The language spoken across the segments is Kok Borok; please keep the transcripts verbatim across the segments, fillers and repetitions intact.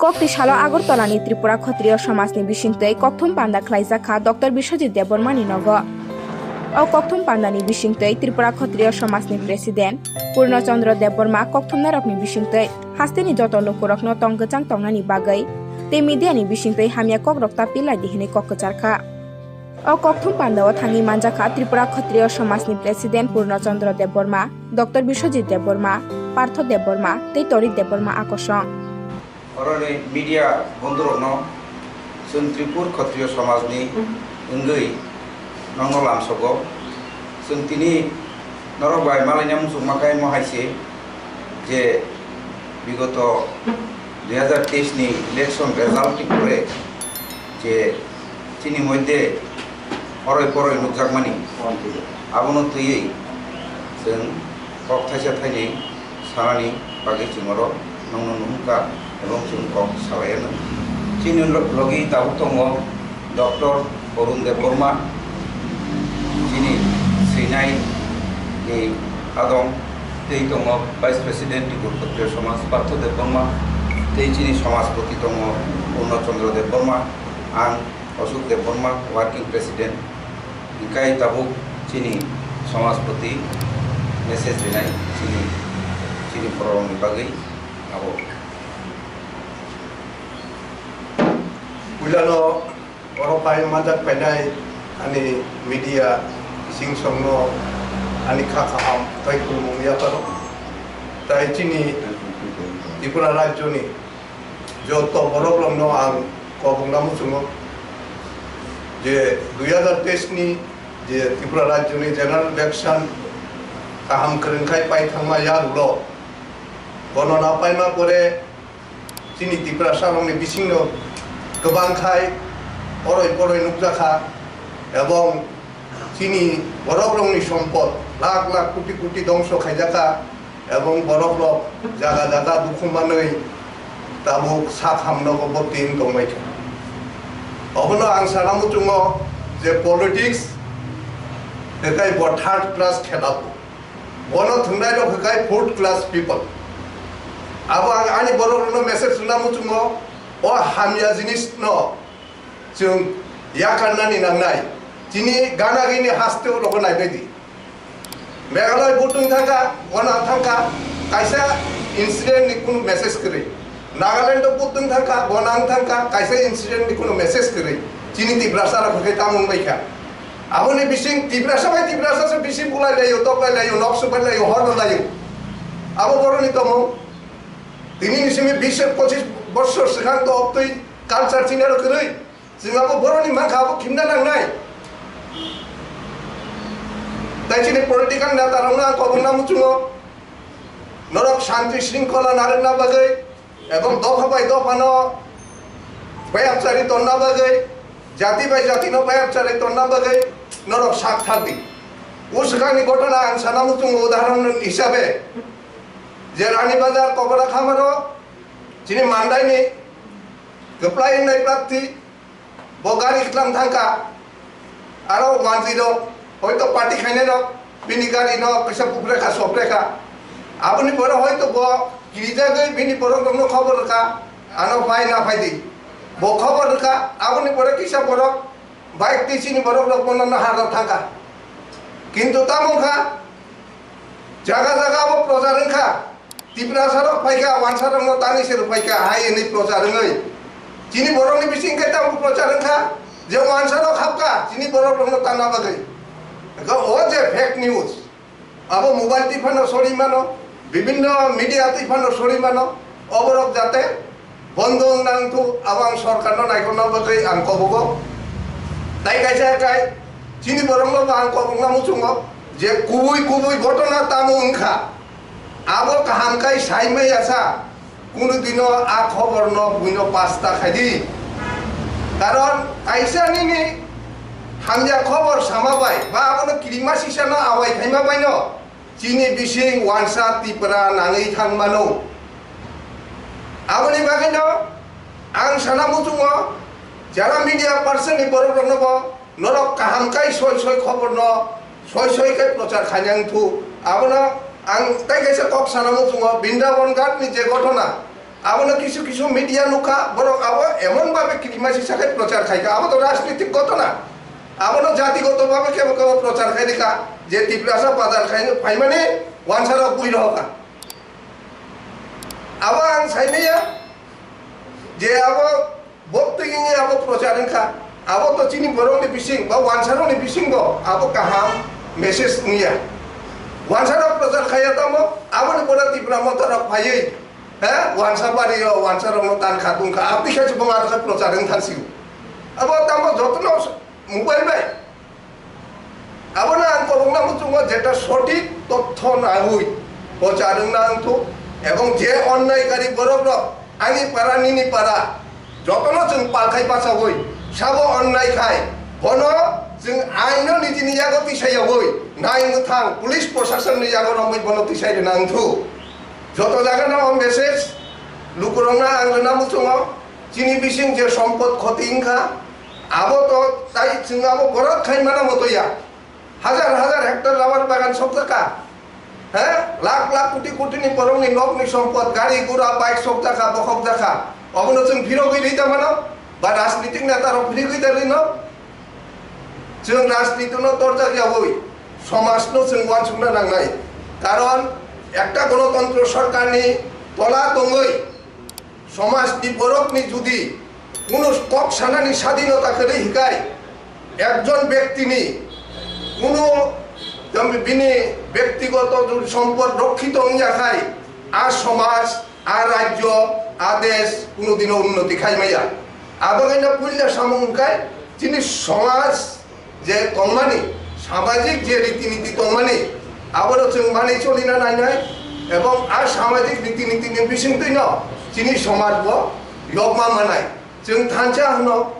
Kokti salo Agartala ni Tripura Khotriyo Somaj ni bisingtwi kokthum panda khlaijak kha Doctor Biswajit Debbarma ni nogo. O kokthum panda ni bisingtwi Tripura Khotriyo Somaj ni President Purno Chandra Debbarma kokthumnai rok ni bisingtwi haste ni joto lukurok no tong kwchang tongnani bagwi tei media ni bisingtwi hamya kok rok ta pilai di hinwi kok kwchar kha. O kokthum pandao thangwi manjakha Tripura Khotriyo Somajni President Purno Chandra Debbarma, Doctor Biswajit Debbarma, Partho Debbarma tei Torit Debbarma akosong. Oroni media bondhurokno chwng Tripur Khotriyo Somajni wngwi nokno lamsogo. Chwng tini norok bai malaina muchungma khe mohai se je bigoto dui hazar teis ni election result ni pore je chini moddhe horoi poroi nukjakmani, abono twiwi chwng kok thaisa thainwi sanani bagwi chwng oro nokno nuhukha ebong chwng kok salai anw. Chini lo-, logi tabuk tongo Doctor Arun Debbarma, chini swinai ni adong, tei tongo Vice President Tripura Khotriyo Somaj Partho Debbarma, tei chini Somajpoti tongo Purno Chandra Debbarma, ang Ashok Debbarma, Working President. Hingkai tabuk chini Somajpoti message rinai chini, chini bororokni bagwi abo. Puilano oro pai manjak painai ani media sing songno ani kha kaham tei khulumung yaparo. Tai chini Tripura rajyoni joto borok rokno ang kobongna muchungo je dui hazar teis ni je Tripura rajyoni general election kaham kwrwng khai pai thangma yagulo, bono na paima pore chini Tiprasa rokni bisingno kwbang khai oroi poroi nukjakha ebong chini borok rokni sompot lakh lakh koti koti dongso khaijakha. Ebong borok rok jaga jaga dukhu manwi tabuk sak hamno bo tin tongbai kha. Obono ang sana muchungo je politics hekai bo third class khela bo. Bono thwngnai rok hekai fourth class people. Abo ang ani borok rokno message rwna muchungo o hamya jinis no chwng yakarnani nangnai. Chini gana gini haste o rogo naibai di. Meghalaya vote wng thangkha, gona thangkha, kaisa incident ni kunu message kwrwi. Nagaland o vote wng thangkha, gona wng thangkha, kaisa incident ni kunu message kwrwi. Chini Tiprasa rok hwnkhe tamo wngbai kha. Aboni bising Tiprasa bai Tiprasa se bising bulai laio, toklai laio, nok subai laio, hor laio. Abo boroni tomung. Tini ni simi bis pochis bosor swkang to oktwi culture chini aro kwrwi. Chwng abo boroni mankha abo khimna nangnai. Tai chini political neta rokno ang kobongna muchungo. Norok shanti shringkhola narwkna bagwi ebong dopha bai dophano bayapchari tonna bagwi, jati bai jatino bayapchari tonna bagwi norok sak thar di. O swkangni ghotona ang sana muchungo udahoron hisabe je Rani Bazar Kokora Khamaro chini mandaini kwplai wngnai prarthi bo gari khwtlang thangkha, aro wanjwi rok hoito party khainai rok bini gari no kisa puprekha soprekha, aboni pore hoito bo kirijagwi bini borok rokno khobor rwkha, ano phai na phai di, bo khobor rwkha, aboni pore kisa borok bike twi chini borok rok bono nahar rok thangkha, kintu tamo wngkha jaga jaga abo prochar wngkha. Tiprasa rok phaikha, wansa rokno tanwi se rwphaikha, hai hwnwi prochar wngwi. Chini borokni bising khe tamo prochar wngkha, je wansa rok hapkha, chini borok rokno tanna bagwi. Eko o je fake news, abo mobile twi phano sori mano, bibinno media twi phano sori mano, oborok jate bondo wngna wngthu, abo ang sorkarno naikolna bagwi ang kobogo. Tai kaisa kai, chini borokno bo ang kobokna muchungo, je kubui kubui ghotona tamo wngkha. Abo kaham kai sai maya sa, kunu dino a khobor no buino pasta khai di. Karon kaisa nini hamya khobor sama bai, ba abono kirima sisa no awai khaima bai no, chini bising wansa Tipra nangwi thang mano. Aboni bagwi no ang sana muchungo, jara media person ni borok rok no bo norok kaham kai soi soi khobor no soi soi kai prochar khainang thu. Abono ang tai kaisa kok sana muchungo, Brindaban Ghat ni je ghotona, Abono kisu kisu media nukha, borok abo emon babe kirima sisa khai prochar khaikha, abo to rajnitik ghotona. Abono jatigoto babe kebo kebo prochar khai rikha, je Tiprasa bazar khai phaimani wansarok bui rohokha. Abo ang saimaya je abo bok twi wngwi abo prochar wngkha, abo to chini borokni bising ba wansarokni bisingo abo kaham message wngya. Wansarok prochar khaiya tamo, aboni pore Tipra Motharok phaiwi, he, wansa bario wansarokno tan kha tongkha, aboni khe se bo aro khe prochar wng thang sio. Abo tamo jotono mobile bai. Abono ang kobokna muchungo jeta sothik totho naiwi prochar wngna wngthok, ebong je onnai kari borok rok ani para nini para jotono chwng palkhai bachawi sabo onnai khai bono chwng aino nijini yago tisai yawi nai mwthang police proshasonni yago romwi bono tisai rwna wngthok. Joto jagano o message lukurokno ang rwna muchungo. Chini bising je sompot khoti wngkha, abo to tai chwng abo borok khai mana moto ya. Hajar hajar hektar rubber bagan sokjakha. He? Lakh lakh koti koti ni borokni nokni sompot, gari gura, bike sokjakha, bokhokjakha. Obono chwng phirogwi rwi ta mano? Ba rajnitik neta rok phirogwi ta rwi no? Chwng rajnitino torjak yawi somajno chwng uansukna nangnai. Karon ekta gonotontro sorkarni tola tongwi somajni borokni judi kunu kok sanani sadinota kwrwi hikai ekjon bektini kunu bini bektigoto judi sompot rokkhi tongya khai a somaj, a rajyo, a desh kunu dino unnoti khai maya. Abagwino puila samung hwnkhe chini somaj je tongmani, samajik je riti niti tongmani, abono chwng manwi cholina nainai, ebong a samajik riti nitini bisingtwino chini somaj bo yokma manai. Chwng thansa hwno,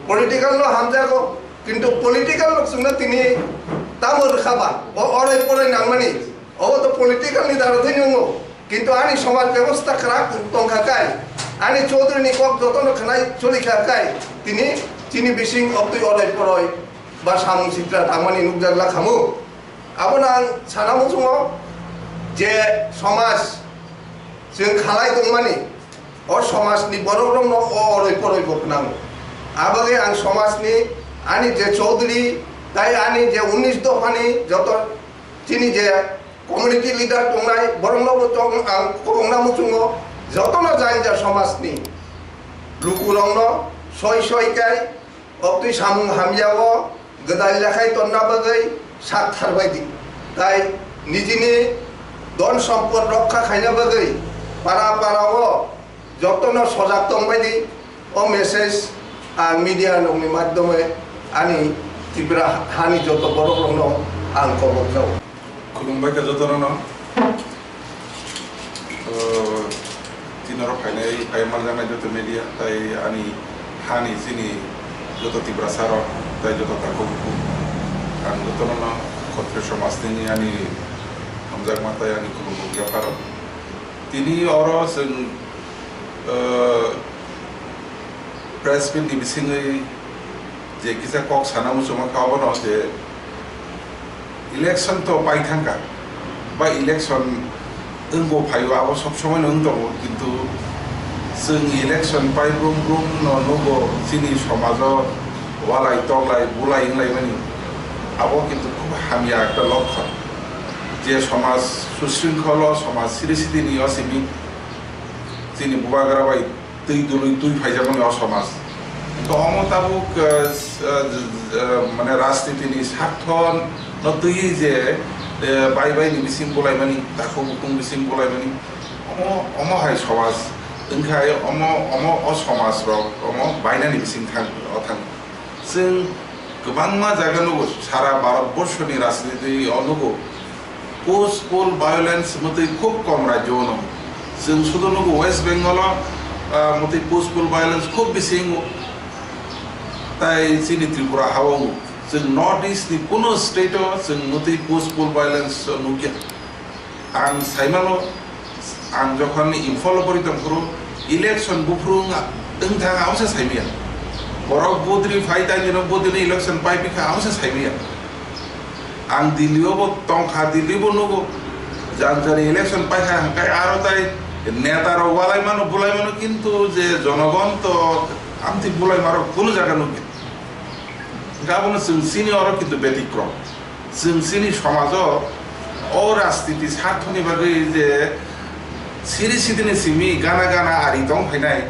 political no hamjago, kintu political no chwngno tini tamo rwkha ba, o orai porai nangmani, obo to political ni daro thai nungo. Kintu ani somaj bebosta kwrak tongkha kai, ani Chaudhary ni kok jotono khwnai choli kha kai, tini chini bising oktwi orai poroi ba samung sitra tangmani nukjak la khamu. Abono ang sana muchungo je somaj chwng khalai tongmani, o somajni borok rokno o orai poroi bo khnango. Abagwi ang somajni ani je Chaudhary tai ani je unis dophani joto chini je community leader tongnai, borokno bo tong, ang kobokna muchungo, jotono jani ja somajni lukurokno soi soi kai, oktwi samung hamya o gwdal lekhai tonna bagwi sak tharbai di. Tai nijini don sompot rokha khaina bagwi para para o jotono sojak tongbai di. O message ang media rokni madhyome ani Tripura hani joto borok rokno ang kobok jago. Khulumbai kha jotono no. O, tini oro phainai, phai maljaknai joto media, tai ani hani chini joto Tiprasa rok, tai joto takhuk bukhuk. Ang jotono no Khatriya somaj ni ani hamjakma tai ani khulumung yapharo. Tini oro chwng, eh, press meet ni bisingwi je kisa kok sana muchungma kha, obono je election to pai thangkha, ba election wngbo phaio, abo sob somoi no wng tongo, kintu chwng election pai brum brum no nugo chini somajo walai toklai bulai wnglaimani, abo kintu khub hamya ekta lokkon. Je somaj susringkholo, somaj siri sitini o simi chini bubagra bai twi dului twi phaijakmani o somaj. To omo tabuk, eh, s-, eh, j-, j-, eh, mane rajniti ni sartho no twi je, eh, bai bai ni bising bulaimani, takhuk bukhung bising bulaimani, omo, omo hai somaj wngkhai, omo, omo o somaj rok omo bainani bising thang, o thang. Chwng kwbangma jaga nugo, sara Bharat borso ni rajniti o nugo, post poll violence mwtwi khub kom rajyo o nugo. Chwng sudo nugo West Bengal o, ah, mwtwi post poll violence khub bisi wngo. Tai chini Tripura ha o wngo. Chwng North East ni kuno state o chwng mwtwi post poll violence nukya. Ang saimano, ang jokhon Imphal o pori tongphuru, election buphuru wng, wng thang, ang se saimaya. Borok vote ri phai tai, jeno vote ri election pai pikha, ang se saimaya. Ang Delhi o bo tongkha, Delhi bo nugo, jang jani election paikha, hwnkhe aro tai Neta rok walai mano, bulai mano, kintu je jonogon to amtwi bulai maro kunu jaga nukya. Gabon chwng chini oro kintu betikrom. Chwng chini somajo o rajniti sarthoni bagwi je siri sidini simi gana gana ari tong phainai,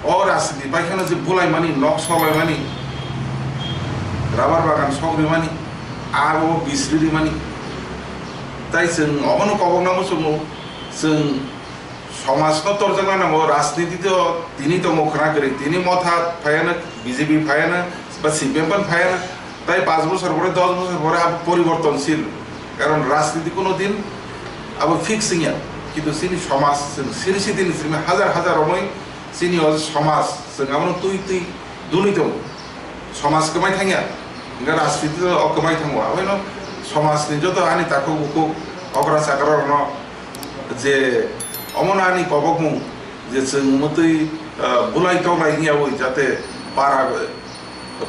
o rajniti bai kheno je bulaimani, nok solaimani, rabar bagan sogrimani, aro bisri rimani. Tai chwng obono kobokna muchungo, chwng somajno torjakna nango, rajniti to tini tongo khwna kwrwi, tini Motha phaiano, B J P phaiano, ba C P M phano phaiano, tai panch bochor pore, dos bochor pore abo poribortonsil, karon rajniti kuno din abo fix wngya, kintu chini somaj, chwng siri sidini simi hajar hajar romwi chini o somaj, chwng abono twi twi dului tongo, somaj kwmai thangya, hwnkhe rajniti o kwmai thango, abono somajni joto ani takhuk bukhuk okra chakra rokno je omono ani kobokmung je chwng mwtwi, ah, bulai toklai wngyawi jate para, eh,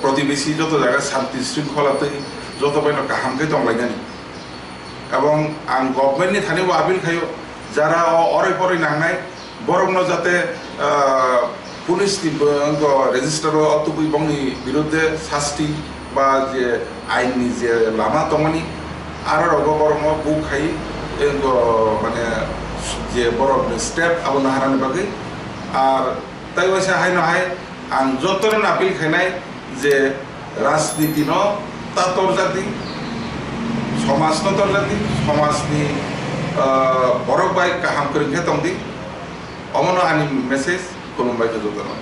protibesi joto jaga shanti shringkhola twi joto baino kaham khe tonglainani. Ebong ang government ni thani bo appeal khaio, jara o oroi poroi nangnai borokno jate, ah, police ni bo wngkha register o tubui bongni biruddhe sasti ba je ain ni je lama tongmani, aro rogo borokno buk khai wngkha, mane je borok ni step abo naharani bagwi. Ar tai waisa haino hai ang jotono appeal khainai je rajniti no ta torjak di, somaj no torjak di, somaj ni, ah, borok bai kaham kwrwng khe tong di, omono ani message, khulumbai khe jotono.